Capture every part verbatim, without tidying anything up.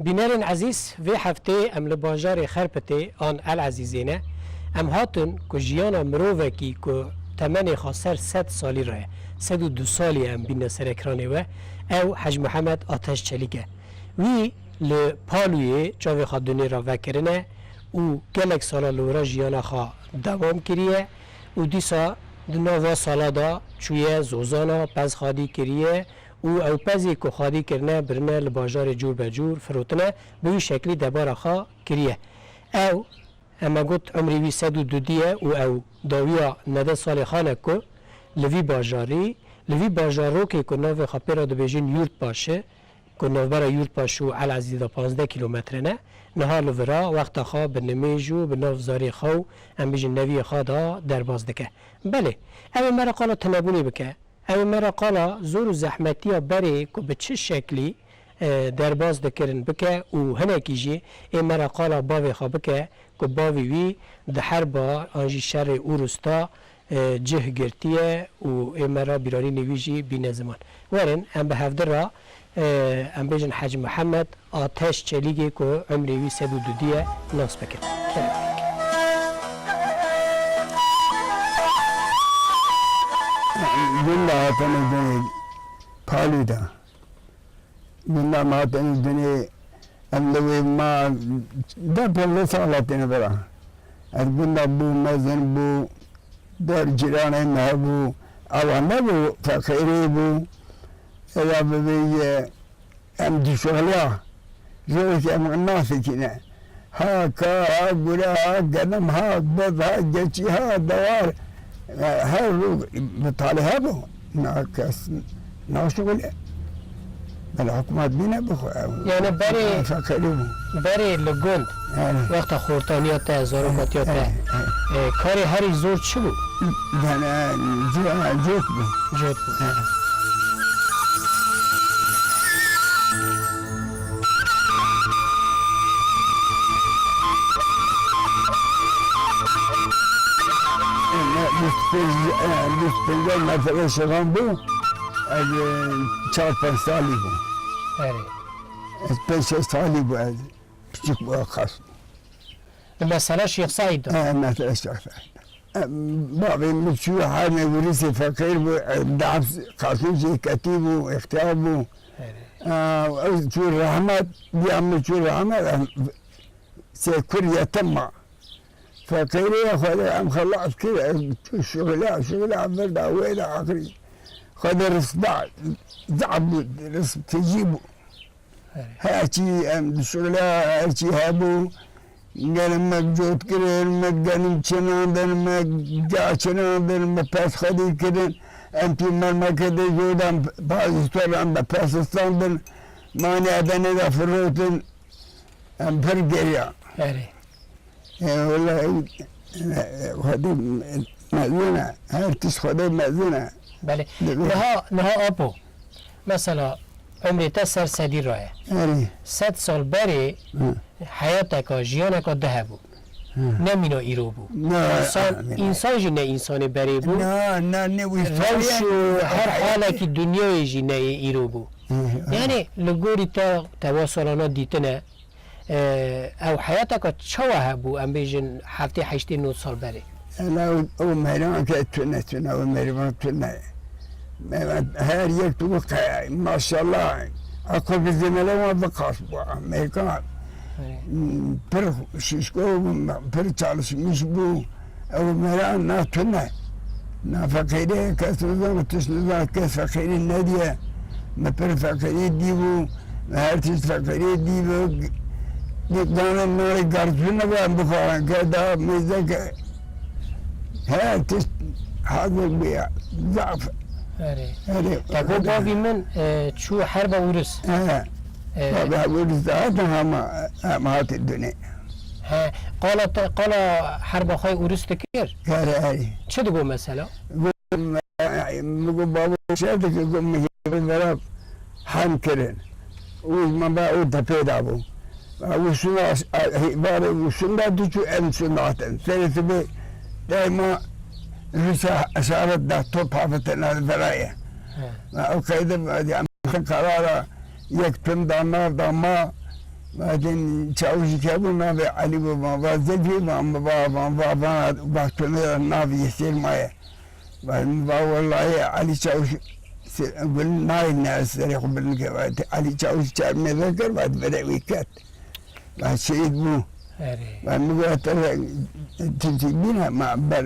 Bînerên ezîz, vê heftê em li bajarê Xerpitê an El Ezîzê ne. Em hatin ku jiyana mirovekî ku temenê xwe ser sed salî re ye, sed û du salî ye em bîne ser ekranê we, ew Hec Mihemed Ateş Çelîk e. Wî li Palûyê çavê xwe dunê re vekirine û gelek sala li wira jiyana xwe dewam kiriye û dîsa di nava sala de çûye Zozana, pez xwedî kiriye û ew pezê ku xwedî kirine, birine li bajarê cûr be cûr firotine, bi wî şeklî debara xwe kiriye. Ew, em e got, umrê wî sed û du dî ye û ew dawiya nehde salê xwe ne ku li vî bajarî, li vî bajarokê ku navê xwe pê re dibêjin Yurtbaşi, ku navbera Yurtbaş û El Ezîzê de panzdeh kîlometre ne, niha li vira wexta xwe bi nimêj û bi nav zarê xwe û em bêjin neviyê xwe de derbas dike. Belê, ew ê me re qala tunebûnê bike. Ew ê me re qala zor û zehmetiya berê ku bi çi şeklî, e, derbas dikirin bike û hinekî jî ê me re qala bavê xwe bike ku bavê wî di herba an jî şerê Ûrus de, e, cih girtiye û ê me re bîranînê wî jî bîne ziman. Werin em bi hevdi re, e, em bêjin Hec Mihemed Ateş Çelîgê ku umrê wî sed û du dî ye, nas bikin. Kerem. Gunda hatine dinê Palû de. Gunda me hatine dinê, em li wê ma deh pevle sal hatine vira. Ez gunda bû, mezin bû, der cîranê me hebû. Ewa nebû, feqîrê bû. Ewa bibêje, em dişuxiliya. Rojekî em nasekîne. Ha ka, ha gure, ha genim, ha biz, ha geçî, ha dewar. Her roj bi talê hebû. Na kes naşuxile. Bela hikûmet bîne bixwe. Yani berê, feqîrî bû. Berê li gund, yani, wexta xortaniya te, zarokatiya te, yani, yani, e, karê herî zor çi bû? Yani, cot bû. Cot bû. Yani. Bîst pênc, bîst pênc metre şixan bû. Ez, e, çar pênc salî bû. Erê. Ez pênc şeş salî bû ez. Piçik bû, qas. Li mesela Şêx Seîd de? E, mesela Şêx Seîd. E, bavê min çû herne wirîsê feqîr bû, e, dehf qasû jê ketî bû, îxtiyar bû. Erê. E, ew çû rehmet, diya min çû rehmet, em sê kur yetim ma. Feqîrê xwe de em xelas kir, em çû şixula, şixula vir de, wê de axirî. Xwe de rizq da, zaf bû, rizq tijî bû. Herçî em dişuxula, herçî hebû. Gelin me cot kirin, me gelin çinandin, me ga çinandin, me pez xwedî kirin. Em tî mermeke de jodan, pazîstoran de pez standin. Mane edenê de firotin. Em pir geriya. Erê. E, wele, e, Xwedê mezin e. Her tişt Xwedê mezin e. Belê. Niha, niha apo. Mesela, umrê te ser sedî raye. Erê. Sed sal berê Hı. heyateka, jiyaneka di hebû. Hı. Ne mîna îro bû. Na, Însan, amîna. Însan jî ne însanê berê bû. Na, na, ne wî Rewş û her halekî dinyayê jî ne yê îro bû. Hı, hı. Yani, li gorî te, te wa salana dîtine, e, ew heyateka çawa hebû, em bêjin heftê heştê nod sal berê? Ela ew, ew mêrvanke tune, tune, ew mêrvan tune. Mêrvan her yek tu qe-, maşallah, a ku bi zimele wan biqas bû. Mêrkan, Evet. m, pir şişko bû, pir çalışmış bû. Ew mêran na tune. Na feqîrê kes nizan, tişt nizan, kes feqîrî nediye. Me pir feqîrî dîbû, me her tişt feqîrî dîbû. Di ganê me garzû nebe em bixwarin ke da mêzeke her tişt hazir bûye. Zaf. Erê. Erê. Te got bavî min, e, çû herba Ûris. He. E. Tabi Ûris de hatin hema, em hatin dunê. He. Qala te, qala herba xwe Ûris dikir? Kare erê. Çi digot mesela? Min got, babo şer dike, got, min hêvî vera hem kirin. Û ji min ve û tepê de bû. Û şuna, hêvarê û şunda diçû, em şunda hatin. Serê sibê dayma Rûsya eşaret da top hafitin li veraye. He. Ew qeyde, em karara yek tim da, nav da ma, vadin çawişî ke bû, navê Elî bû, van va Zilfî, van va, van va, van va, va, va, navê Yesîr maye. Van va, wellahî Elî Çawiş se-, gul nayne serê xwe bilind ke, va Elî Çawiş çar mêze kir, va bire wî ket. Va şehîd bû. Erê. Va min got, te re tiştî bîne, ma ber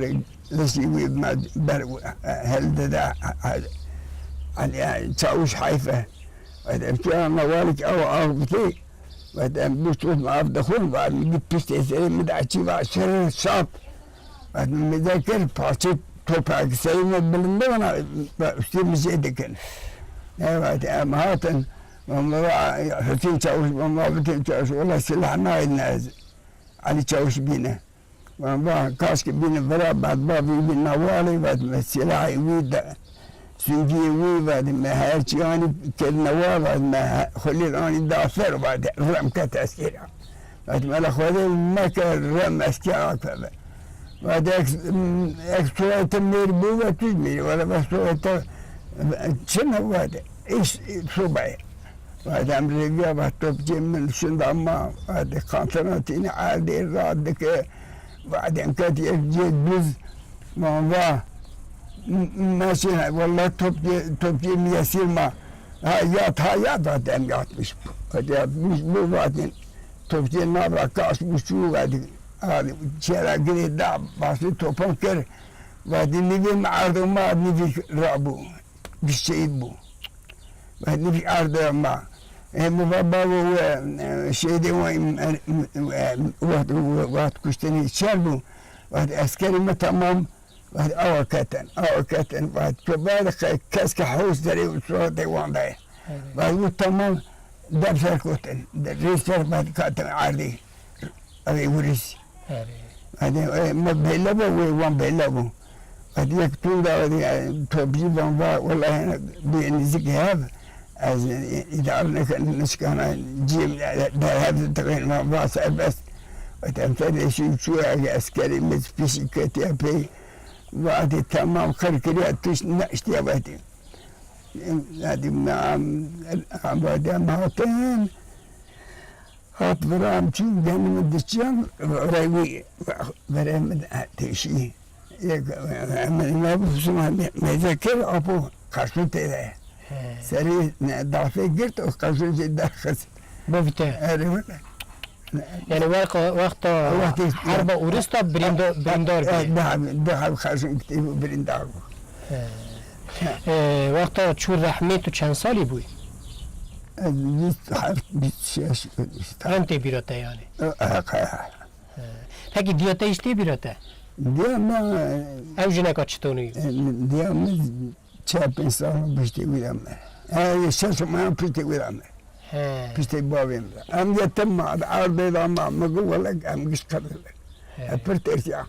leşî wî, ma ber hel dide, Elî Çawiş heyf e. Va em tu ya me walik ew av bikê. Wet em bû tut me av dixwin, va min gît piştê serê min de çî va şirin şap. Wet min mêze kir, parçe toprak serê me bilinde wana, va ustê min jê dikin. Evet, em hatin, Hüseyin Çavuş, Hüseyin Çavuş, wala silah nayne ez. Ali Çavuş bîne. Wan va kaşkî bîne vira, bad bavî wî newalê, vat me silahê wî de, singiyê wî, vat me her çî anî kirine wa, vat me he-, xulî anî da ser, vat rem ket eskêra. Vat me le Xwedê meke rem eskê akeve. Vat ek, ek soyete mêr bû ve tu jî mêrî, wele ve soyete çi ne vat, iş sobaye. Vat em rêviya vat topçê min şinda ma, vat kantina tîne erdê rad dike, vat em ket yek cê duz, van va, m-, m-, meşin, wella topçê, topçê miyesîr ma, ha yat, ha yat, vat em yatmiş bû. Vat yatmiş bû, vat topçê navra kaş bû çû, vat, ha, çêra girê da, başlê topan kir, vat nivê me erdo ma, nivî rabû. Bi şehîd bû. Ve nivî erdê me. Ê, min va bavo we, e, şehîdê we, e, e, wext, wext kuştinê şer bû. Wext eskerê me temam, wext awa ketin, awa ketin, wext ke ber ke-, kes ke hewş derê û suretê wan de ye. Evet. Wext û temam der ser kotin, de rê ser wext katin erdê. Ew ê wirîs. Erê. Hadi, e, me bêle bû, wê wan bêle bû. Hadi yek tunda, hadi, e, topçî van va, wela hene bê nêzîk hev, ez, e, îdare nekin, nişkana cîm, e, de hev dikin, van va serbest. Hadi em ser de şî çû, e, eskerê me pişî ketiye pê. Va hadi temam, qir kiriye, tişt neştiye hadi. Hadi me am, am, hadi em hatin. Hat vira em çûn, genî min diçiyan, vira wî, vira min têşî. Yek, em, em, em, me, me, mêze kir, apo qeşûn tê de. He. Serê, ne, dafê girt û qeşûn jê derxist. Bo vî te. Erê, wele. Yani wek-, wexta Wextê herba Ûris de birîndo-, birîndar bûye. Daha, daha qeşûn kitêb û birîndar bû. He. He. E, wexta çû rehmê tu çend salî bûyî? Ez bîst heft, bîst şeş, bîst heft. Em tê bîra te yani. E, e, e. He. Peki diya te jî tê bîra te? Diya me, Ew jineka çitonî? E, diya me çar pênc sal piştî wî de me. E, şeş mehan piştî wî de me. He. Piştî bavê me. Em yetim me, erdê de me, me got welek em giş qedilin. He. E, pir tirsiya.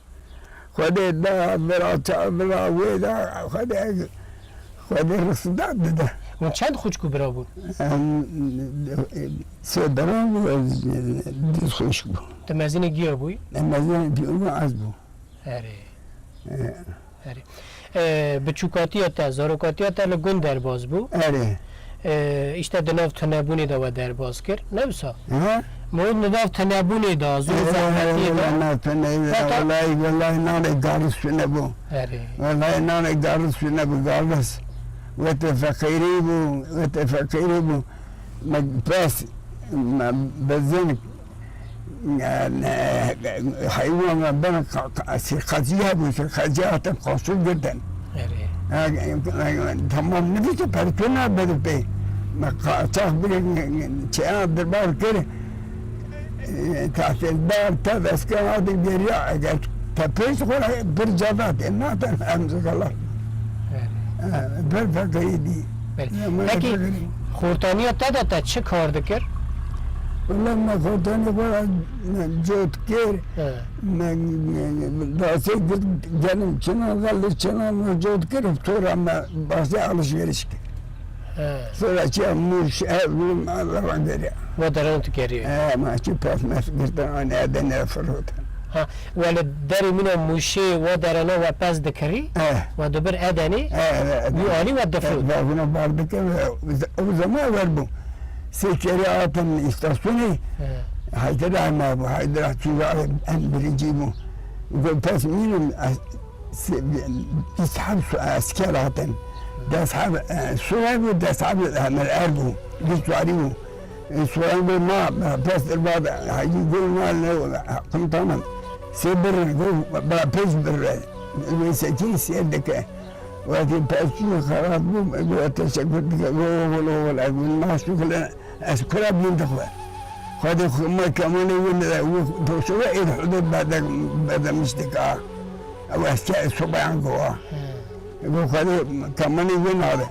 Xwedê da vira, ça vira, wê da, Xwedê, Xwedê risida dide. Hûn çend xwişk û bira bûn? Em, sê bira bû, ez, du xwişk bû. Tu mezinê giya bûyî? Em mezinê giya bû, ez bû. Erê. E. Erê. E, biçûkatiya te, zarokatiya te li gund derbas bû. Erê. E, îşte di nav tunebûnê de we derbas kir. Ne wisa? He? Mû di nav tunebûnê de, zor zehmetiyê de. Erê, erê, erê, erê, Heta welay, welay nanê garis tune bû. Erê. Welay nanê garis tune bû, garis. Wete feqîrî bû, wete feqîrî bû. Me pes, me bezin, e, heywan me ben qa-, qa-, sirqaziya bû, sirqaziya hatin qasûr girtin. Erê. E, e, e, tamam nivîse perçûna bedu pê. Me qaçax bir çeya dirbar kir. E, tahsildar te veske hatin geriya, eger te pêş xwe bir cada tê, naten em zixelar. Erê. E, bir feqirî dî. Belê. Pekî, xortaniya te de te çi kar dikir? Wele me xortanî xwe me cot kir, He. me, me, me dasê girt genim çinan, xelê çinan me cot kir, sonra me basê alışveriş kir. He. Sonra çiya Mûş, Erzurum, Erzurum geriya. Wa deran tu geriye? He, me çi pas mes girtin, anê Edenê firotin. Ha, we li derê mîna Mûşê wa derana we pez dikirî? Eh. We dibir Edenê? Eh, eh, eh. Wî alî we difrot? Eh, vaguna bar dike ve, o zaman ver bû. Sê kerê hatin îstasyonê. Eh. Heyder Ahmet bû, Heyder Ahmet çünkü en birinci bû. Go pes mînim, eh, se-, bîst heb su-, esker hatin. Des heb, eh, subay bû, des heb, eh, emir er bû. Bîst warî bû. Sual bê ma, ma pes dir ba, Hacî Gul ma ne, komutanım. Sê bir, go, ba pes bir. Ve sekin seyir dike. Wekî pes çû xerat bû, go teşekkür dike, go, go, go, go, go, ma şükür, ez kura bin dixwe. Xwedê xwe ma kemanê win de, wi poşe ve êd hudud bede, bede miştika. Ew esker subayan go. Hmm. Ego Xwedê kemanî wê nade.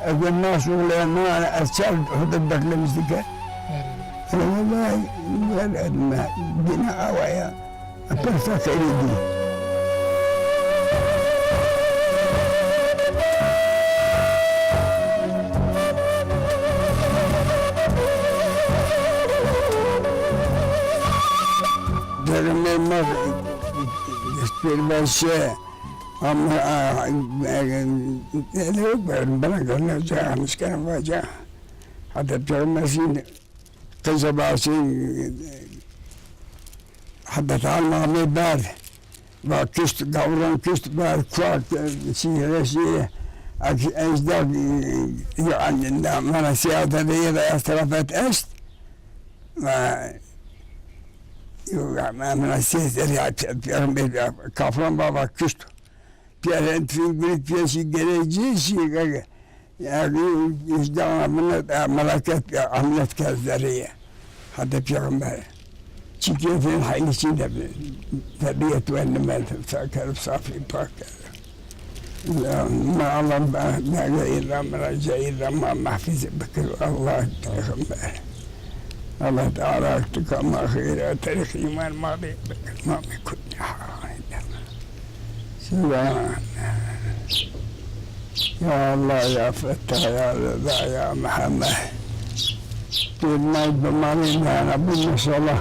Ez wê naşuxile, na, ez çar hudud beklemiş dike. Erê. Wele, wele, me, dîna awa ya. Erê. Persa xeyrê dî. Derime me, destpêr baş e. Ama, a, e, e, e, bana göre ca, mişken vaca. Hadi peygamberin kıza basın, hadi talma me ber. Va kişt, gavran kişt ber, kuak, e, şiire, şiire. Ak, ejder, e, yani, mana siyada değil, ez tarafet eşt. Ve, yo, ya, men, men, sê zerya, peygamber, kafran baba kişt. Piyeren fingri, piyeşi geleceği şey, yani, işte, amına, melaket, amına kezleriye. Hadi peygamber. Çikiyetin hayli içinde bir tebiyet ve nimet, sakarım safi pak. Ya, ma Allah, ma, ma, illa, ma, illa, ma, mahfiz, bikir, Allah, peygamber. Allah Teala tika ma xeyra, tarih iman ma be, ma be kutni ha. Subhan. Ya Allah, ya Fettah, ya Rıza, ya Muhammed. Durmayı bimani nana bu maşallah.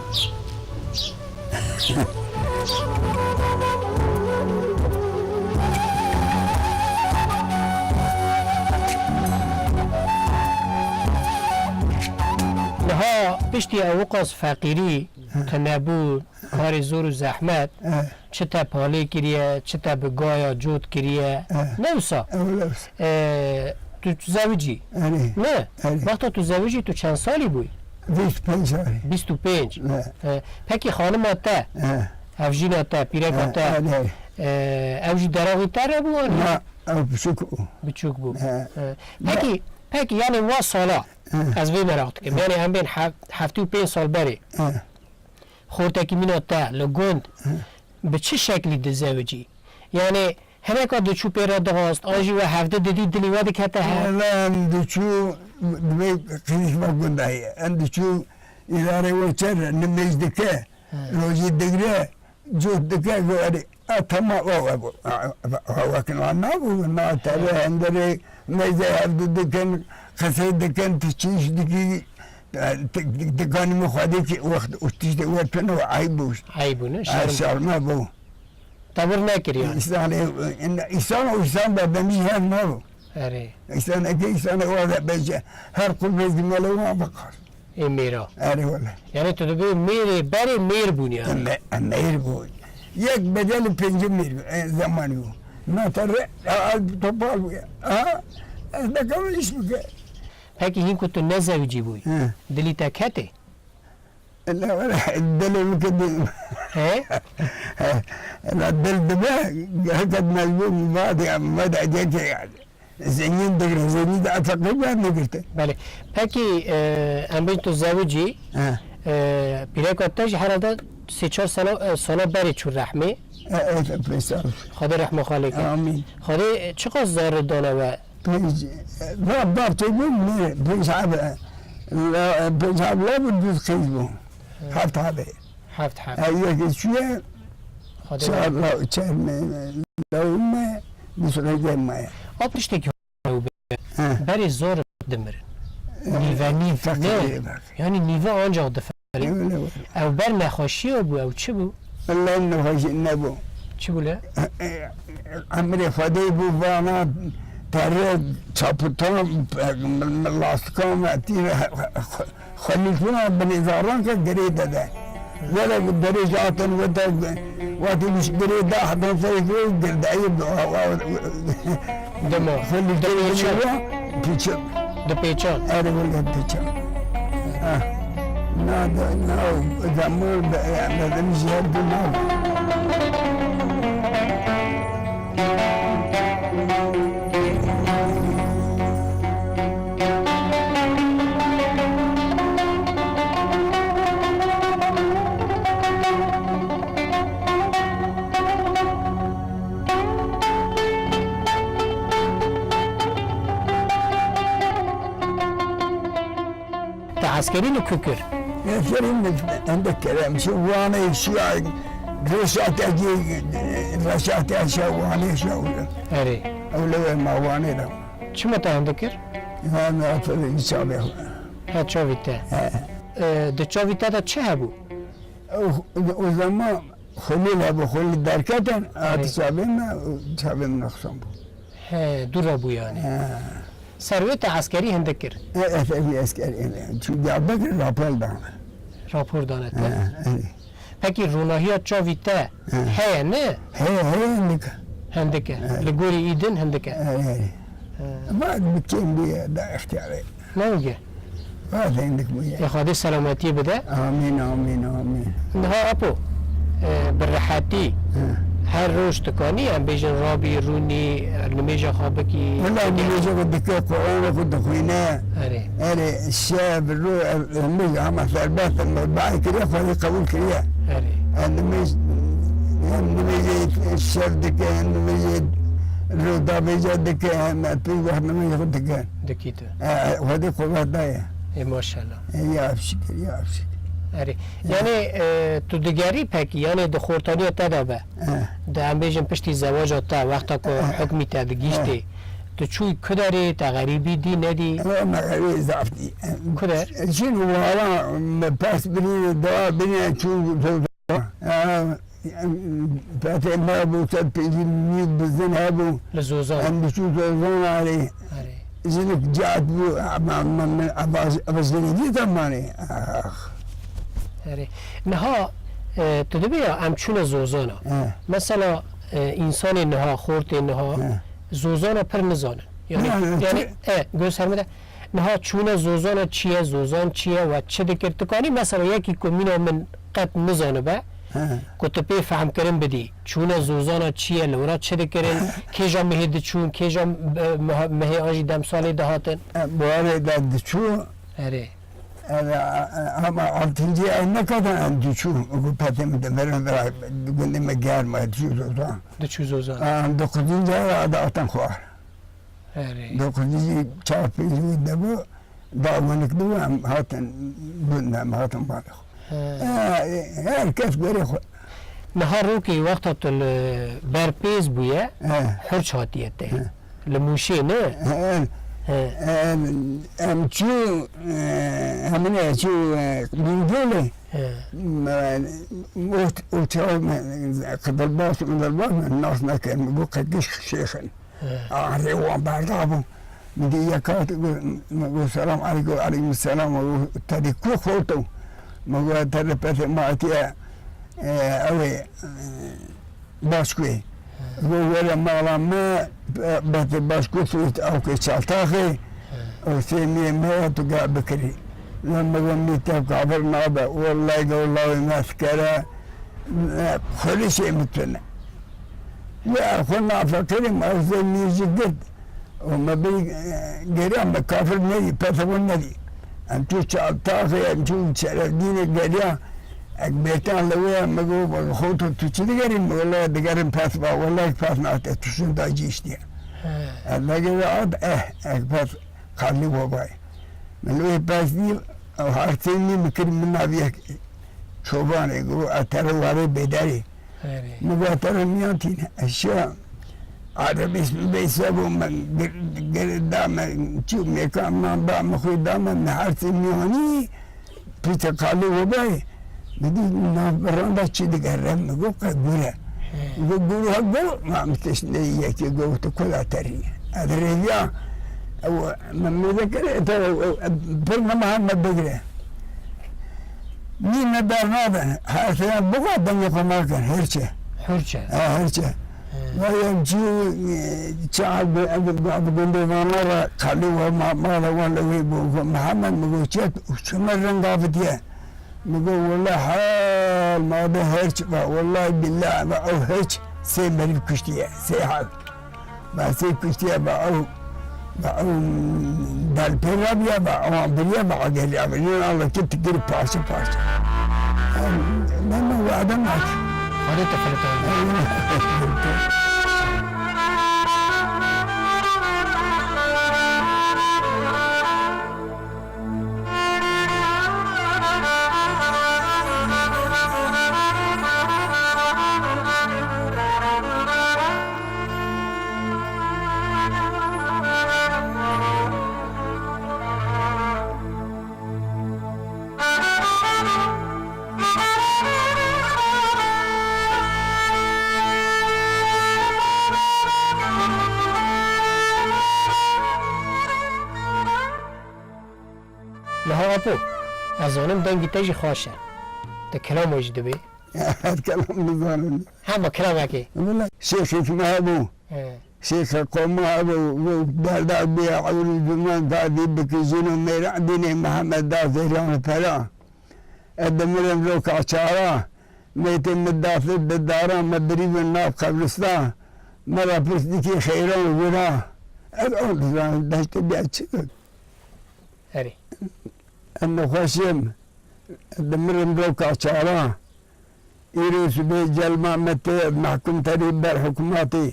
Niha piştî ew qas feqîrî, He. Tunebûn, karê zor û zehmet, He. Çi te palê kiriye, çi te bi gaya cot kiriye. He. Ne wisa? Ew ne wisa? E, tu, tu zewicî? Erê. Ne? Erê. Wexta tu zewicî tu çend salî bûyî? Bîst û pênc salî. Bîst û pênc. He. E, pekî xanima te, He. Hevjîna te, pîreka He, te, erê. E, ew jî deraxî te re bû, an? Na, ew biçûk bû. Biçûk bû. He. E, Na. Pekî, Peki, yani wa sala, Hı. ez vê meraq dikim. Hı. Yani em bên hef-, heftê û pênc sal berê. Hı. Xortekî mîna te li gund Hı. bi çi şeklî dizewicî? Yani hineka diçû pê re dixwast, an jî we hevdi didî dilî we dikete hev? Wele em diçû, divê qîzî me gunda ye. Em diçû îdarê we çer nimêj dike, Hı. rojî digre, cot dike, go erê, a tema o, o, o, o, o, wekin wa nabû, na teve Hı. henderê mêzê hevdi dikin, qisê dikin, tu çîş dikî, e, ti-, ti-, dikanî min xwedê ki wext û tiştê we tune û eyb bû. Eyb bû, ne? Ay, Şerm. şerme bû. Tewir nekir yani. Însanê, însan û însan berdemî hev nabû. Erê. Însaneke însanê wa de bêje, her qul mêzî melê wan bikar. Ê mêra. Erê wele. Yani tu dibê mêrê berê mêr bûn yani. Em, em mêr bûn. Yek bedelî pêncî mêr, e, zemanî bû. Na te re, a, a, topal bû ya. A, ez dekarim îş bike. Peki hîn ku tu nezewicî bûyî, Hı. dilî te ketê? La wele, dilê min ketê. He? La dil dibe, heket mecbûr, ma de, ma de, de, de, yani. Zengîn digire, zengîn de feqîr bernegirtin. Belê. Pekî, e, em bên tu zewicî, He. e, pîreka te jî herhalde sê çar sala, e, sala berê çû rehmê. E, e, pêsal. Xwedê rehma xalê ke. Amîn. Xwedê çiqas zarê dane we? Pênc, e, va, va tê bû, ne, pênc heb, e, la, e, pênc heb la bû, duz qîz bû. He. Heft hebê. Heft heb. E, yekê çûye, Xwedê çar rehma. la, çar me, me, lawî me, duz qîzê me. A tiştekî He. Berê zor dimirin. He. Nîve nîv. Feqîrê ne? Bak. Yani nîve ancak diferin. Öyle var. Ew ber nexweşiya bû, ew çi bû? Wele nexweşî nebû. Çi bû le? E, e, emrê Xwedê bû vana tere çaputan, e, lastikan ve tîne, Xwelîlkuna binê zaran ke girê de de. Were derê ji hatin wete, wate wî ji girê de, hatin serê girê girde. Eyb do, wa, wa, Dema. Xwelîlkê Dipêçan. Pîçin. Dipêçan. Erê wele pîçin. Ha. Na, na, zaman be, ya, ne demiş her gün na. Te eskerî li ku kir? Eskerî min hindek kere. Em şi Wanê şiya, Reşatê, Reşatê şiya, Wanê şiya. Erê. Ew lewê ma Wanê de. Çima te hindek kir? Ha, me aferî çavê xwe. Ha, çavî te. He. E, di çavî te de çi hebû? O, o zaman Xwelîl hebû, xwelîl derketin, Erê. Hati çavê me, çavê min nexsan bû. He, dû re bû yani. He. Serwê te eskerî hindek kir? E, e, serwê eskerî, e, çû Diyarbekir rapor dane. Rapor dane te? He, erê. Pekî ronahiya çavî te He. heye ne? Heye, heye, hindik. Hindik e. He. Li gorî îdin hindik e. He, he. He. Va bi kêm bûye, da ixtiyarê. Ne wige? Va hindik bûye. Ê Xwedê selametiyê bide. Amîn, amîn, amîn. Niha Apo, e, bi rehetî He. her roj dikanî, em bêjin rabî, rûnî, nimêja xwe bikî. Wela nimêja xwe dike, Qur'ana xwe dixwîne. Erê. Erê, şev, roj, em, em, hema serbest in, me bai kiriye, Xwedê qebûl kiriye. Erê. Em nimêj, em nimêjê şev dike, em nimêjê roj davêje dike, em pênc wext nimêja xwe dike. Dikî tu. E, Xwedê quwet daye. Ê maşallah. E, ya şikir, ya şikir. Erê. Ya. Yani, e, tu digerî pekî, yani di xortaniya te de be. E. Di em bêjin piştî zewaca te, wexta ku E. hukmî te digihîştê, E. tu çûyî ku derê, te xerîbî dî, nedî? E, me xerîbî zaf dî. Ku der? Jin wala me pers birî, dewa birî, çû Zozan. E, petê me bû sed pêncî mîl bizin hebû. Li Zozan. Em diçû Zozan arê. Erê. Jinik cat bû, ama, ama, ama, ama jinikî zamanê. Ah. Erê. Niha, e, tu dibê ya, em çûne Zozana. He. Mesela, e, însanê niha, xortê niha, He. Zozana pir nizanin. Yani, Ne, ne, yani, tu- e, gösterme de, niha çûne Zozana çi ye, Zozan çi ye, we çi dikir? Tu kanî mesela yekî ku mîna min qet nizanibe, He. Ku tu pê fehmkirin bidî. Çûna zozana çi ye, li wira çi dikirin, kêja mihê diçûn, kêja, e, meh-, mehê an jî demsalê dihatin? E, buharê de diçû. Erê. E, e, ama altıncı ay ne kadar em diçû, ku petê min de verin de gundê me germ e, diçû zozan. Diçû zozan. E, dokuzuncu ay da hatin xwar. Erê. Dokuzuncu çar pênc wî de bû, da wenik bû, em hatin gund, em hatin balê xwe. He. E, her kes berê xwe. Niha rokê wexta tu li Berpêz bûye, He. Hurç hatiye te. He. Li Mûşê ne? He. He. Em, em çû, e, em ne çû, e, Bingölê. He. Me, o, o çawa me, Qidilbas, Qidilbas me nas nekin, bû qekiş şêxin. He. Arê wan berda bû. Min dî yek hat, got, min got, "Selam aleykum." "Aleykum selam." Min got, "Te dî ku xoto?" Min got, "Te li petê me hatiye, e, ew ê, e, Başkuyê." He. Got, "Were mala me, be-, betê Başkuyê, tu ît awkê Çaltaxê, He. ew sêmiyê me ye, tu ga bikirî." Lan min got, "Mî te kafir nabe." Wellahî got, "Lawê me fikere, e, xulişê min tune." Ya xwe nafeqîrî me, ew zê min jî girt. Û me bî, e, geriya me kafir nedî, pete xwe nedî. Em çû Çaltaxê, em çû Şerefdînê geriya. Ek bêtan li wê ye, me got, "Xoto tu çi digerî?" Me wele digerim pes ba, wele ek pes nate, tu şûnda cî iştiye. He. Ez vegere hat, eh, ek pes xalî we bay. Min wê pes dî, ew her sêmî min kir min naviyek çobanê, got, "Ez te re warê bêderê." Erê. Min got, "Te re miyan tîne." Ez şiya, adebîs min bê sebû min gir, gir da me, çû mêkan nan da me xwe da me, min her sêmî anî, pîte kalê we bay. Min dî nav beranda çi digere, min got, "Qe gure." He. Min got, "Gure ha got." Ma min tişt ne yekê got, "Tu kula terî." Ez rêviya, ew, min mêze kir, te, ew, ew, pir nema me bigire. Nî me bernadin. Her sene bu kadar dengê xwe nakin. Hirçe. Hirçe. Ha, hirçe. He. Vay em çû, e, çi abi, abi, abi gundê vana re kalî we ma, mala wan li wê bû. Got, "Mihemed," min got, "çi, çi me reng avitiye?" Min got, "Wele hal ma de hirç ve. Wellahî bîllahî ve ew hirç sê meriv kuştiye. Sê hal." Ba sê kuştiye, ba ew, ba ew delpê rabiye, ba ewan biriye, ba ageriya biriye. Allah ki tikir parça parça. Em, ben de wade mat. Hadi teferruat. Niha Apo, ez zanim dengî te jî xweş e. Te kilama jî dibê. Her kelam nizanim. Hema kilamekê. Wele şêxek me hebû. He. Şêxe qoma hebû. Wê derda bê ewrî ziman dadî bikijin û mêra dînê Mihemed da zêran pera. Ez dimirim roka çara. Mêtê min dafir di dara me birî bin nav qebristan. Me ra pirs dikî xeyran û guna. Ez ew dizanim deştê biya çi kir. Erê. Ez nexweşim, dimirim roka çara. Îro sibê celma me tê, mehkum terî ber hikûmetê.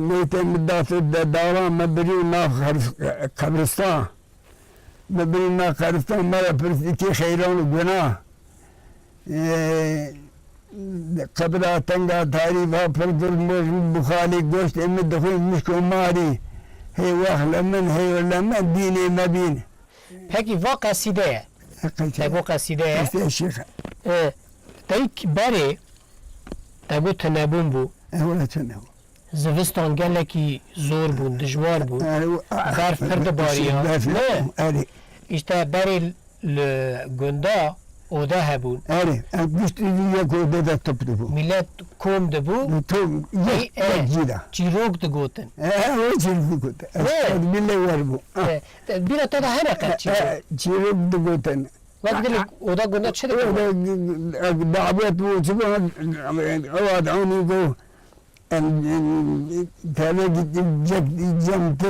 Meytê min dafir de dara me birî nav xer-, qebristan. Me birî nav qebristan, me re pirs dikî xeyran û guna. Ee, qebra tenga tarî va pir dur moj buxalî goştê min dixwîn mişk û marî. Hê wex li min, hê li min dînê me bîn. Pekî va qesîde ye. Qesîde. Te got qesîde ye. Qesîde şêx. E, te yek berê, te got tunebûn bû. E, wele tunebûn. Zivistan gelekî zor bûn, dijwar bû. E, o, a, Berf pir dibariya. Berf ne? Ne? Erê. Îşte berê li gunda oda hebûn. Erê, em giştî yek oda de top dibû. Milet kom dibû. Tom, yek, Ey, e, yek cî de. Çîrok digotin. E, o çîrok digotin. Ne? Ez milê wer bû. E, te, bîra te de hene qet çîrok? E, çîrok digotin. Wek dilê oda gunda çi dikir? Oda davet bû, çi bû, ew ad anî go, em, em, tevek cek cem te,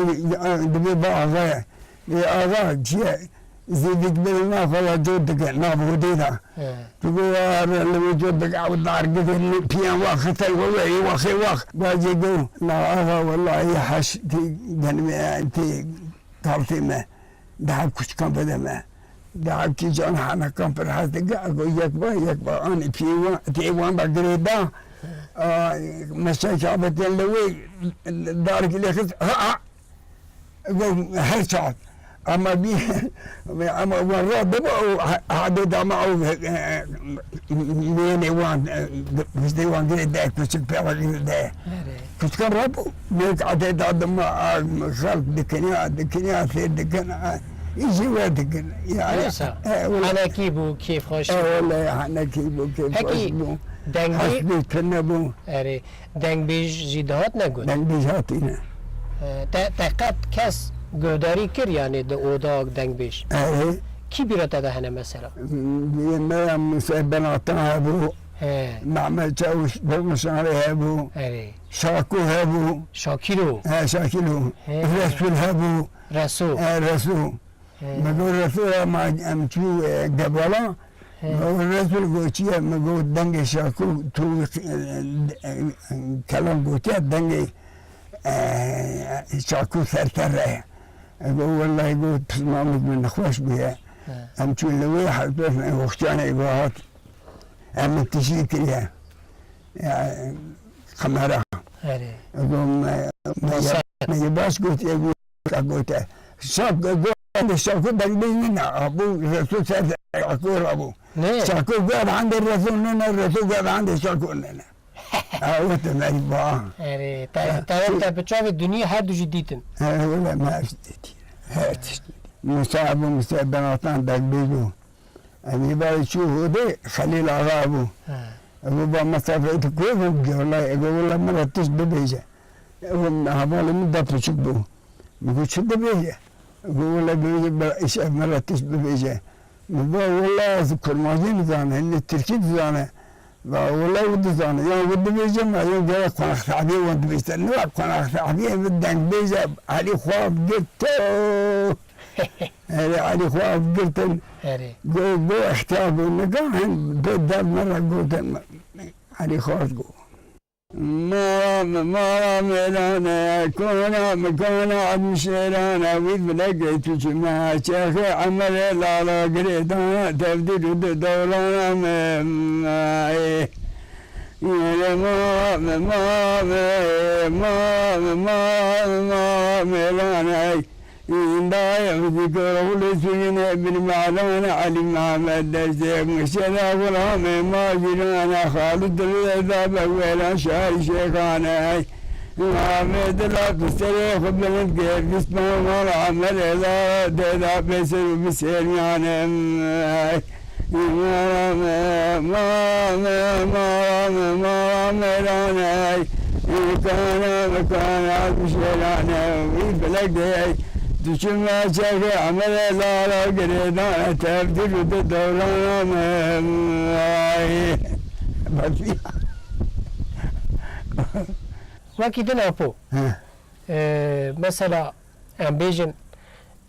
dibê ba axa ye. Ê axa çi ye? Zêdik bê nafa ya cot dike, nav hodê da. He. Tu go ya re li wê cot dike, ew dar gidin, piyan wa xite, we, we, ê waxê wax. Bacê go, na axa, wellahî heş tê genimê, tê kaltê me. Daha kuçkan bide me. Daha kîjan henekan pir hez dike, go yek ba, yek ba, anî piyê wan, tê wan da girê da. A, meşe kabetên li wê, darkî lê xist, ha, ha. Go her çax. Ama bir, ama wan ra dibe û ha-, hadê dama û, e, e, miyênê wan, e, piştê wan girê de, kuçik pê wan girê de. Erê. Kuçikan rabû, mêrik edê dadima, a, xelk dikiniya, dikiniya, sêr dikin, a, î jî we dikin. Yani, Neyse, e, wele-, henekî bû, kêfxweş e, bû. Wele, henekî bû, kêfxweş Peki, bû. Dengê-, Hesbî tune bû. Erê, dengbêj jî dihat ne got? Dengbêj hatîne. E, te, te qet kes guhdarî kir, yani di odak dengbêj? Erê. Kî bîra te de hene mesela? Yê me ya Musa Benatan hebû. He. Mehmet Çavuş Bermişanê hebû. Erê. Şakû hebû. Şakîro. He, Şakîro. He. Resul hebû. Resul. He, Resul. He. Me got Resul ama em çû, e, Gebala. He. Me got Resul got çi ye? Me got dengê Şakû tu, e, e, kelam gotiye dengê, e, Şakû ser te re ye. E, got wellahî got pismamik min nexweş bûye. He. Em çûn li wê hesbesne Oxçanê got hat. Em min tişî kiriye. Ya, kamera. Erê. Ego me, me, Nasıl? Me baş gotiye, got, gote. Şak, got, şak, got, ben bilmem ya. Bu Resul ser, akor bu. Ne? Şak, got, hande Resul ne, ne, Resul, got, hande şak, ne, ne. Ha, o te meri ba. Erê, te, Ha, te, şey- te bi çavê dunî her du jî dîtin. Ha, öyle mi her şey dedi. Her şey dedi. Musa bu, Musa Benatan Degbêj bû. Em ê barê çû hodê Xelîl Axa bû. He. Ev ba mesafeyê tu ku bû, wela, ego wela min re tişt bibêje. Ev hevalê min da piçûk bû. Min got, çi dibêje? Ego wela bibêje, be, îş ev min re tişt bibêje. Min ba wela ez kurmancî nizane, ne tirkî dizane. Ba wela wî dizane. Ya wî dibêje me, ya gere qonaxsahibiyê wan dibêje. Ne qonaxsahibiyê, ev dengbêje, Elî xwe girto. Erê, Elî xwe ev girtin. Erê. Go, go, ixtiyar bû, nika hin bi dev me re gotin, Elî xwe ez go. Mara, mara mêrane, kona, kona hemşêrane, wî bilekê tu çime, çexê emelê lala girêdana, tevdî du dewrana me, ay. Yere ma, me, ma, me, ma, me, ma, me, ma, mêrane, ay. Îndayê Zikroğlu Suyune bin Mehlan Ali Mehmed Destê Muştera Gulamê Macirane Xalid Reza Begwela Şarî Şêxane. Amê dila tu serê xwe bilind kir, Bispan mal Emelê Zara Dêda Bêser û Bisêrmiyane. Mara me, mara me, mara me, mara me rane, kana me, kana me şerane, wî felek de, tu çi me çeke emele lara girêdane, tevdir û di dewrana me, ay. Batiya. Wekî din Apo. He. Ee, mesela, em bêjin,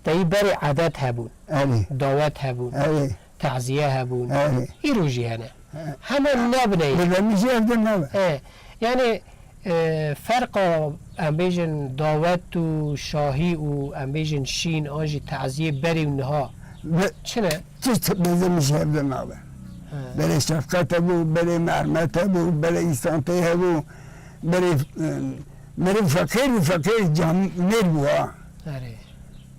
Teyî berê edet hebûn, Erê. Dawet hebûn, Erê. Teziye hebûn. Erê. Îro jî hene. He. Hema nebine yê. Bi demî jî ev din nabe. E, yani, e, ferqa em bêjin dawet û şahî û em bêjin şîn an jî teziyê berê û niha Bi- çi ne? Tişt bi demî jî ev din nabe. He. Berê şefqet hebû, berê mermet hebû, berê îsantê hebû, berê, e, Meriv feqîr, feqîr camêr bû ha. Erê.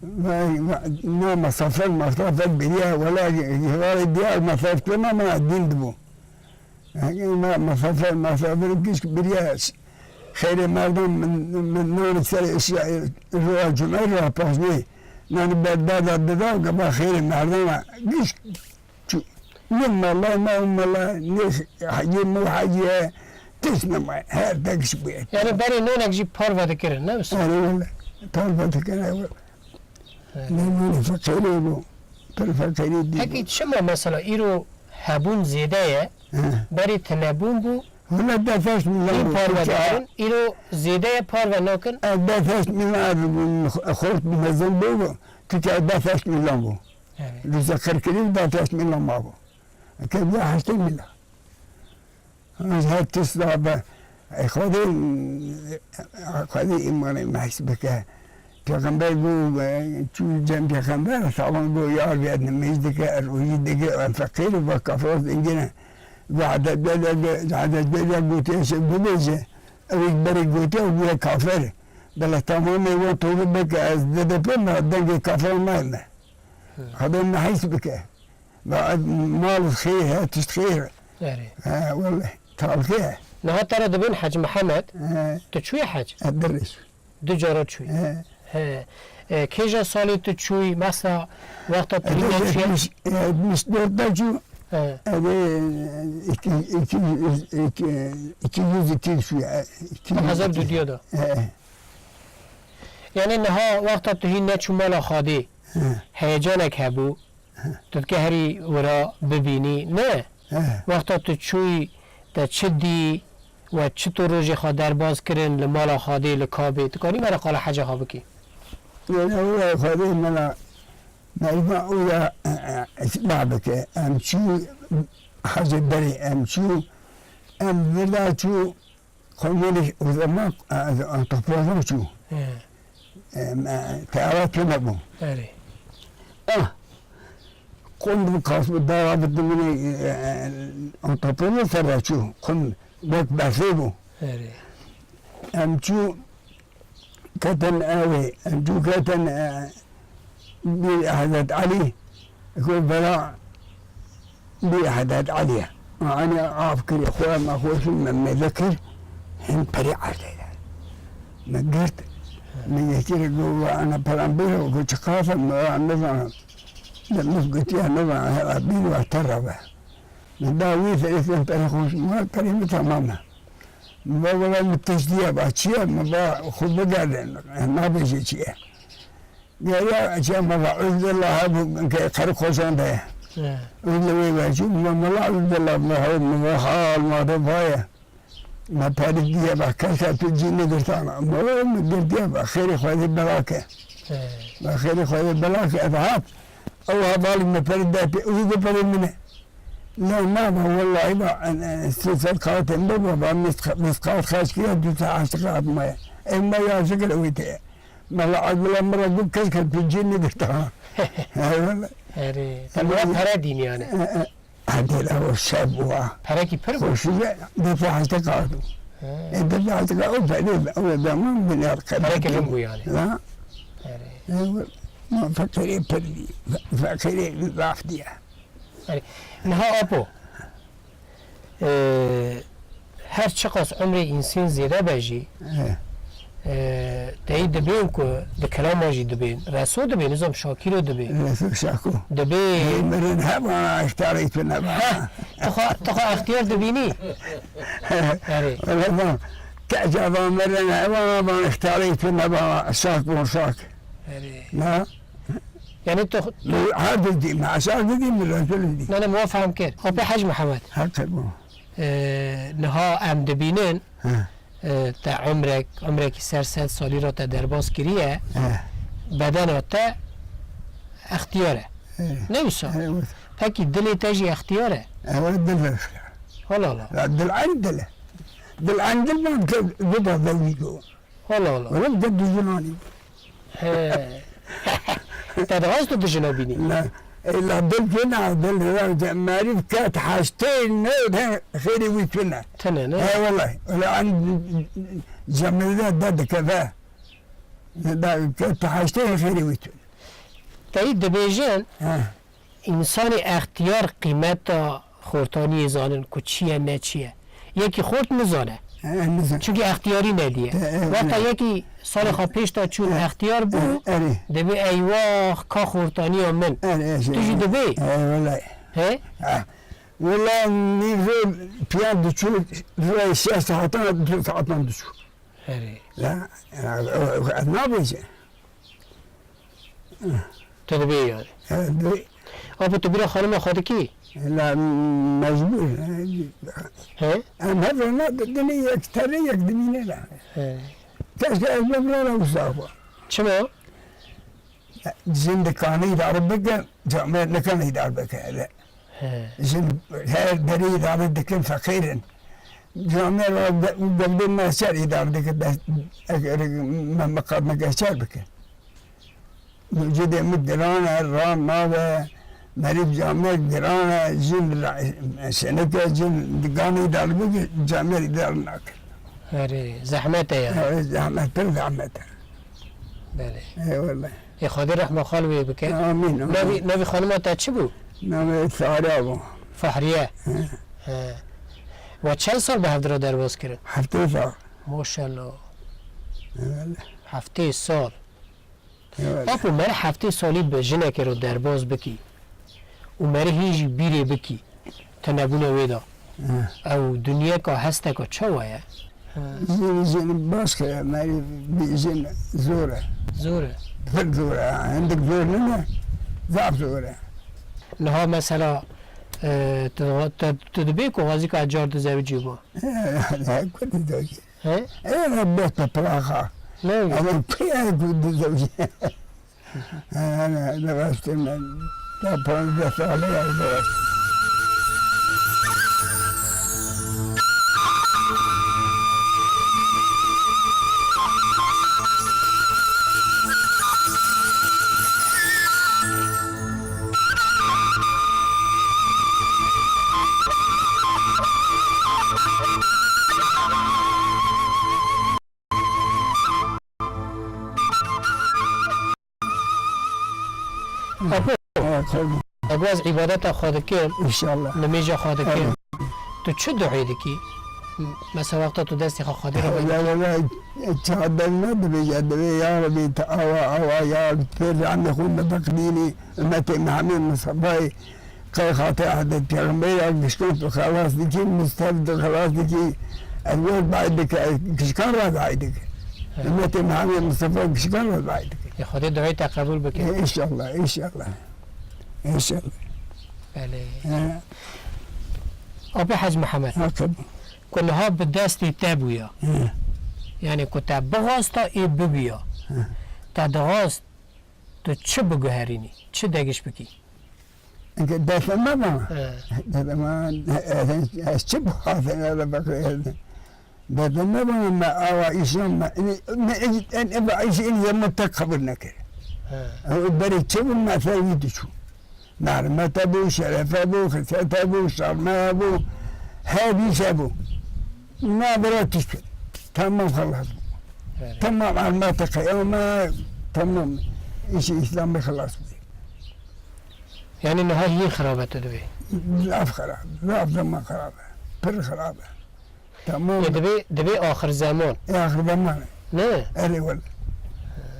Vay, vay, na mesafe, mesafe biriye, wela hevalê diyar mesafe kirina me din dibû. Yani me-, mesafe, mesafe giş biriye, xeyrê merdan min, min nan ser iş, roja cumê, roja paşnê. Nan berda da dida, gaba xeyrê merdan giş Çu-, ne mala, ne mala, ne hacî, ne hacî, tişt nema, her tek iş bûye. Yani berê nonek jî parve dikirin, ne misin? Yani wele, parve dikirin, wele. Evet. Ne, ne, ne, fakirê bû. Pir feqîrî dî. Pekî çima mesela îro hebûn zêde ye, He. berî tinebûn bû, Wele dest hişt milan hîn bû. parve Tirkiye, nakin, îro zêde ye parve nakin? Ez dest hişt milan, ez xort mezin bû, Tirkiye dest hişt milan bû. Evet. Rûza qirkirî dest hişt milan mabû. Ke bû heştê milan. Ez her tişt da be, ey Xwedê, Xwedê îmanê me his bike. Pêxember bû, e, çû cem pêxember, salan go yar ve nimêj dike, rojî dike, em feqîr û ve kafir zengîn e. Ve edet bêle, edet bêle gotiye şe bibêje. Ew ê berê gotiye û bûye kafir. Bela tamamê wan tolî bike, ez dide pê me, dengê kafiran nayme. Xwedê me his bike. Ve ez mal xêr he, tişt xêr. Erê. He, wele, talxê he. Niha te re dibin Hec Mihemed, He. tu çûyî hec? Ez dirê çû. Du cara çûyî. He. He. E, kêja salê tu çûyî, mesela wexta tu hîn neçûye? Yetmiş, yetmiş dört de çû. He. Eve iki, iki yüz, iki, iki yüz iki çû, e, iki yüz iki. Hezar dudiyo da. He. Yani niha wexta tu hîn neçû mala Xwedê, He. heyecanek hebû. Tu dike herî wira bibînî, ne? He. Wexta tu çûyî, te çi dî we çi tu rojê xwe derbas kirin li mala Xwedê, li Kabê? Tu kanî me re qala heca xwe bikî? Wele wila Xwedê me la, me îva uya, e, e, islah bike. Em çû hecê berê, em çû, em vir da çû, Komelî o zaman, e, antropolog çû. He. E, me, teawa tune bû. Erê. Ah, kom bi kas bi dawa bi dimine, e, e, antropolog ser de çû. Kom wek bersê bû. Erê. Em çû ketin ewê, em çû ketin, e, Bîr Hezret Elî, ku bela Bîr Hezret Elî ye. Anî av kirî xwe, me xwe şûn, me mêze kir, hin perî erdê de. Me girt, me yekî re got, "Ana peran bîr, ku çiqas e?" Me ra nizanim. De min gotiye, "Nizanim, hela bîr ve te re be." Me da wî serê sen perê xwe şûn, me perê min temam e. Me va, "Wela min tişt diye ba, çi ye?" Me va, "Xwe bigerdin, nabêje çi ye." Geriya çi me va, "Uzbillah hebû ke qerî koçan de ye." He. Uzbillah wê ve çû, me, me va, "Uzbillah, me hew, me va, hal ma de va ye." Me perî diye ba, kes ke tu cî negirtana. Me va, "Me girtiye ba, xêrê Xwedê bela ke." He. Ba, "Xêrê Xwedê bela ke." Ez hat, ew hevalî me perî de pê, wî got, "Perê min e." La, na, ba, wellahî, ba, e, e, sê sed kaxitên bibû, ba, misqa-, misqal xerc kiriye, du sed heşt kaxit maye. Ê me ya zikir wî tê. Me la Abdullah min re got, kes ke tu cî negirta. He, wele. Erê. Te wele pere dîn yani. E, e, hadi la, o şev bû ha. Perekî pir bû? Xweşî ve, du sed heşt kaxit bû. He. E, du sed heşt kaxit, o pere, o zaman milyar qedim. Perekî vin bû yani. La. Erê. E, wele, ma feqîrê pir dî, fe-, feqîrê zaf diye. Erê. Niha Apo, e, her çiqas umrê însên zêde be jî, Eh. e, teyî dibên ku di kilama jî dibên, Reso dibên, nizam Şakîro dibên. Reso Şako. Dibên. Ê, mirin hebana, îxtiyarê tu nebana. Ha, tu xwe, tu xwe extiyar dibînî? Erê. Wele van, keçe van mirin hebana, van îxtiyarê tu nebana, şak bon şak. Erê. Na? Yani tu, tu Her didî, me aşağı didî, min rezil didî. Ne, ne, min fehm kir. Apê Hec Mihemed. Heqe bû. Ee, niha em dibînin, He. e, te umrek, umrekî ser sed salî re te derbas kiriye, He. bedena te extiyar e. He. Ne wisa? He, evet. Pekî dilê te jî extiyar e? Evet, dil extiyar. Hala hala. Ya, dil eyn dil e. Dil eyn dil man ke, bu da dil go. Hala hala. Wele bi te dijinanî. He. Te dixwest tu dijina bînî? Ne. Ê, la dil kê ne, dil re, merîv ket heştê neh de xêrê wî tune. Tune, ne? He, wele. Wele an cemilde de dikeve. Da ket heştê xêrê wî tune. Teyî dibêjin, He. Însanê extiyar qîmeta xortaniyê zanin ku çi ye, ne çi ye. Yekî xort nizane. E, nizane. Çunkî extiyarî nediye. E, e, Wexta e. yekî salê xwe pêş de çûn E, extiyar bû, e, erê. dibê eywax ka xortaniya min. E, e, Tu jî e, dibê? e, wele. He? E, wele nîv rê piyan diçû, rê şeş saetan, du saetan diçû. Erê. La, e, e, e, nabêje. Tu dibê yani. E, dibê. Apo, tu bîra xanima xwe dikî? La mecbûr. He? Em hev re ne, di-, dinê yek terê yek dimîne la. He. Keşke ez bimra la wisa xwe. Çima? Jin dikane îdare bike, camêr nikane îdare bike. He. Jin her derê îdare dikin, feqîr in. Camêr û ge-, û gevdê me çer îdare dike, dest, eger me miqat me çer bike. Mucîdê min giran e, ran nabe, merîv camêr giran e, jin ra-, şeneke jin diganê îdare bike, camêr îdare nake. Erê, zehmet e ya. Erê, zehmet, pir zehmet e. Belê. Eyvallah. Ê Xwedê rehma xal wê bike. Amîn, amîn. Navî, navî xanima te çi bû? Navê Sara bû. Fahriye. He. He. We çend sal bi hevdira derbas kirin? Heftê sal. Maşallah. Eyvallah. Heftê sal. Eyvallah. Apo, mere heftê salî bi jinekê re derbas bikî û mere hîn jî bîrê bikî, tu nebûna wê de. He. Ew dinyeka hesteka çawa ye? He. Jin, jin baş kire, merî bi jin zor e. Zor e. Pir zor e. Hindik zor nîne, zaf zor e. Niha mesela, e, tu, tu, tu dibê ku xwezî ka car dizewicî ma? He, he, ku dizewicî. He? Ê, Rebbe te piraxa. Ne? Ama kuyê ku dizewicî. He, he, dixwestim, ta panzdeh salî ya dixwestim. Apo, eger ez îbadeta xwe dikim, înşallah, nimêja xwe dikim, tu çi duayê dikî? Mesela wexta tu destê xwe Xwedê re vekî. Wele, wele, çawa deng nedibêje, dibê, ya Rebî, tu awa, awa, ya Rebî, tu pê rehmê xwe me biqdînî, ummetê Mihemed Mustefayê, qey xatir Hezret Pêxemberê ya gişkan tu xelas dikî, Mustef tu xelas dikî, ez we duayê dike, gişkan re duayê dike. He. Ummetê Mihemed Mustefa gişkan re duayê dike. Ê Xwedê duayê te qebûl bike. Ê, înşallah, înşallah. Înşallah. Belê. He. Apê Hec Mihemed. Ha, tabii. Ku niha bi destê te bûya. He. Yani ku te bixwasta ê bibûya. He. Te dixwast tu çi biguherînî, çi degiş bikî? Destê me bana. He. Destê me, ez çi bixwazim, ez bixwazim. Dede me bana me awa îşan me, me, me, en, en, eva îş en zaman tek kabul nekir. He. O berê çi bû, me ser wî diçû. Mermete bû, şerefe bû, xisete bû, şarmeya bû, her îşe bû. Me bira tişt. Tamam, xelas bû. Evet. Tamam, almete qeyame, tamam. İşi İslam'ı xelas bû. Yani niha hîn xirab e tu dibê? Zaf xirab, zaf zaman xirab e. Pir xirab e. Tamam. Ê, dibê, dibê axir zeman. Ê, axir zeman. Ne? Erê, wele.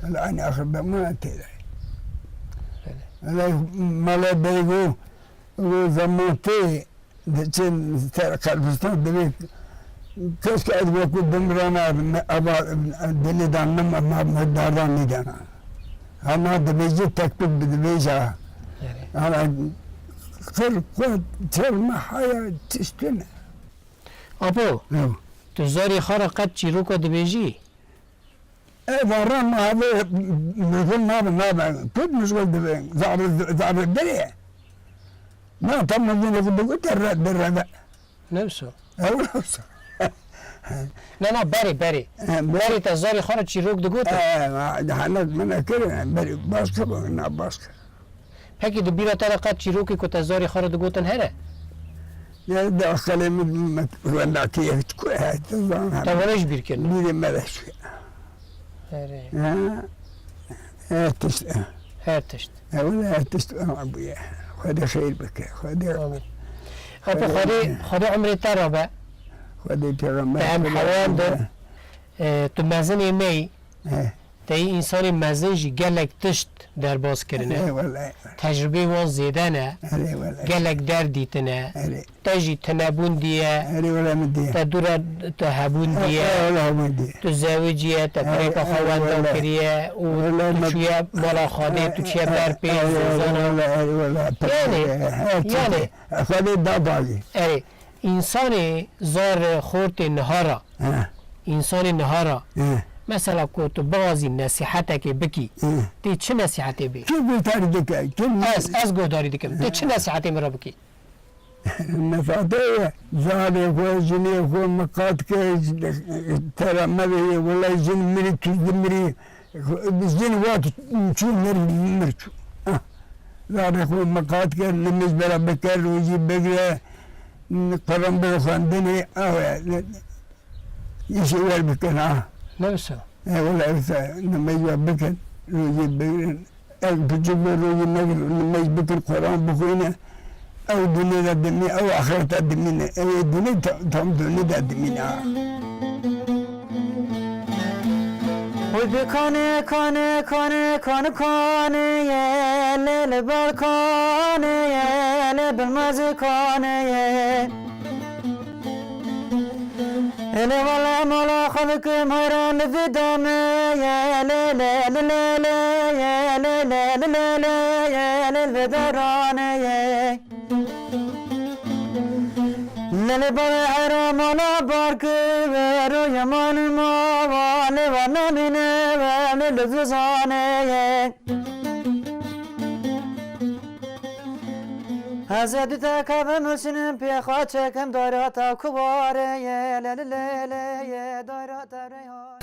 Wele, aynî axir zeman tê de. Wele. Wele, mala beygo, o zaman tê, diçin ser qerbistan, dibê, keşke ez wekû bimrana, me, ava, dilê dan, me, me, me dardan nîdana. Ama dibêje tek tu dibêje. Erê. Ama qir, qut, çerme, haya, tiştine. Apo, ew, tu zarê xwe re qet çîroka dibêjî? E, vara ma abi, mizgil nabe, nabe. Kut mizgil dibe, zarê, zarê dirê. Na, tam mizgil dibe, te re, dire de. Ne wisa? Ew wisa. Na, na, berê, berê. E, berê. Berê te zarê xwe re çîrok digot? E, ma, henek min nekir, berê, baş kir, na, baş kir. Pekî di bîra te de qet çîrokê ku te zarê xwe re digotin here? Ya, di aqilê min, min wendakî yek çi ku heye, tu zan. Te were ji bîr kirin? Bîrê me de çûye. Erê. Ha, her tişt. Her tişt. Ew her tişt bûye. Xwedê xeyr bike. Xwedê. Amîn. Apo Xwedê, Xwedê umrê te re be. Xwedê pêxember. Te em hewan din. E, tu mezinê me yî. He. Te yî însanê mezin jî gelek tişt derbas kirine. Erê wele. Tecrubeyê wan zêde ne. Erê wele. Gelek derd dîtine. Erê. Te jî tune bûn diye. Erê wele min diye. Te dû re te hebûn diye. Erê wele hebûn diye. Tu zewiciye, te Erê, kureka erê xewendan wele. kiriye û Wele tu me- çûye mala Xwedê, tu çûye ber pê, Erê zozana. wele, erê wele. Yani, Her yani. tiştê. Xwedê da bagî. Erê, însanê zar xortê nihara, He. însanê nihara, He. mesela ku tu bixwazî nesîhetekê bikî, He. tê çi nesîhetê bê? Kî guhdarî dike? Kî Ez, ez guhdarî dikim. Tê çi nesîhetê min re bikî? Nefate ye. Zarê xwe, jinê xwe miqat ke, tera me ve ye, wela jin mirî, tu jî mirî. Jin wat çû mir, mir çû. Ah. Zarê xwe miqat ke, nimêj bera bike, rojî bigre, Quran bixwendinê, awe, îşê wer bikin, ha. Ne wisa? E, wela wisa, nimêj wer bikin, rojî bigrin. Ev piçik be rojî me nimêj bikin, Quran bixwîne. Ew dunê de dimî, ew axirete dimîne. Ew ê dunê ta-, tam dunê de dimîne, ha. Oy bi kanê, kanê, kanê, kanê, kanê ye, lê li ber kanê ye, lê bilmezî kanê ye. Elê wele mala xwe dikim heyran li vê demê ye, lê, lê, lê, lê, lê, ye, lê, lê, lê, lê, lê, ye, lê, li vê deranê ye. Lê li ber heyran mala bar kir, rûyê man ma wa, lê we nemîne we, lê li zizanê ye. Ez ê dû te kevim hişinim pê xwe çekim dara te ku warê ye, lê, lê, lê, lê, ye, dara te reyhan.